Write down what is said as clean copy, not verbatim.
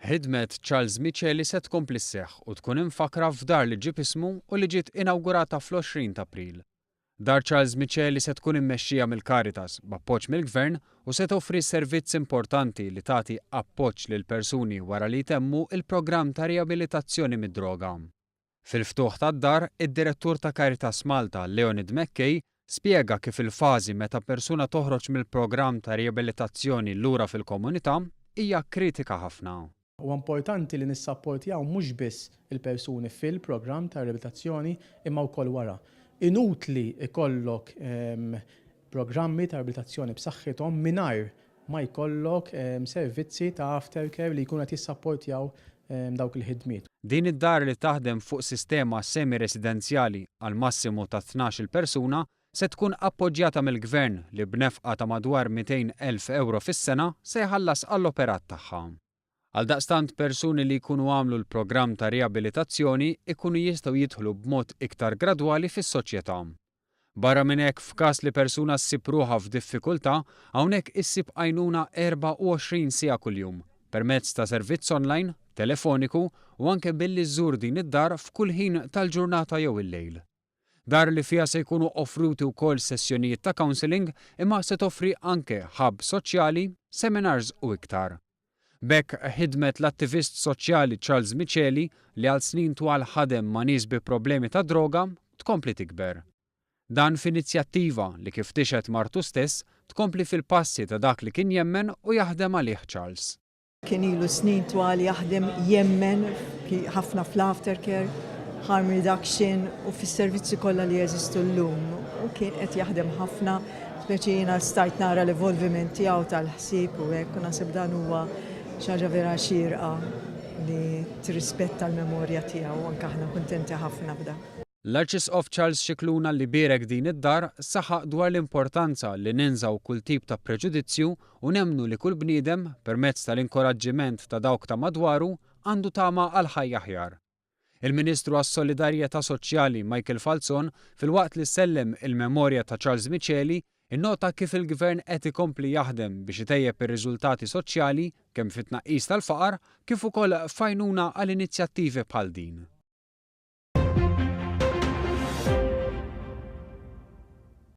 Ħidmet Charles Miceli se tkompli sseħħ u tkun imfakkra f'dar li ġġib ismu u li ġiet inawgurata fl-20 ta' April. Dar Charles Miceli se tkun immexxija mill-Caritas b'appoġġ mill-Gvern u se toffri servizz importanti li tagħti appoġġ lil persuni wara li jtemmu l-programm ta' riabilitazzjoni mid-droga. Fil-ftuħ tad-dar, id-Direttur ta' Caritas Malta, Leonid McKay, spjega kif il-fażi meta persuna toħroġ mill-programm ta' riabilitazzjoni lura fil-komunità hija kritika ħafna. Huwa importanti li nissapportjaw mhux biss il-persuni fil-programm ta' riabilitazzjoni imma wkoll wara. Inutli ikollok programmi ta' riabilitazzjoni b'saħħithom mingħajr ma jkollok servizzi ta' aftercare li jkunu qed jissapportjaw dawk il-ħidmiet. Din id-dar li taħdem fuq sistema semi-residenzjali għal massimu ta' 12-il persuna se tkun appoġġjata mill-Gvern li b'nefqa ta' madwar 200,000 ewro fis-sena se jħallas għall-operat tagħha. Għaldaqstant persuni li jkunu għamlu l-programm ta' riabilitazzjoni jkunu jistgħu jidħlu b'mod iktar gradwali fis-soċjetà. Barra minn hekk f'każ li persuna ssib ruħha f'diffikultà, hawnhekk issib għajnuna 24 siegħa kuljum, permezz ta' servizz online, telefoniku u anke billi żżur din id-dar f'kull ħin tal-ġurnata jew il-lejl. Dar li fiha se jkunu offruti wkoll sessjonijiet ta' counselling imma se toffri anke hub soċjali, seminars u iktar. B'hekk ħidmet l-attivist soċjali Charles Miceli li għal snin twal ħadem ma' nies bi problemi ta' droga tkompli tikber. Dan f'inizjattiva li kif tixhed martu stess tkompli fil-passi ta' dak li kien jemmen u jaħdem għalih Charles. Kien ilu snin twal jaħdem jemmen ħafna fl-aftercare, harm reduction u fis-servizzi kollha li jeżistu llum u kien qed jaħdem ħafna, speċi jiena stajt nara l-evolviment tiegħu tal-ħsieb u hekk u naħseb dan huwa xi ħaġa vera xierqa li tirrispetta l-memorja tiegħu u anke aħna kuntenti ħafna b'dan. L-Arċisqof Charles Scicluna li bierek din id-dar saħaq dwar l-importanza li ninżgħu kull tip ta' preġudizzju u nemmnu li kull bniedem, permezz tal-inkoraġġiment ta' dawk ta' madwaru, għandu tama għal ħajja aħjar. Il-Ministru għas-Solidarjetà Soċjali Michael Falzon filwaqt li sellem il-memorja ta' Charles Miceli innota kif il-Gvern qed ikompli jaħdem biex itejjeb ir-riżultati soċjali kemm fit-tnaqqis tal-faqar kif ukoll f'għajnuna għal inizjattivi bħal din.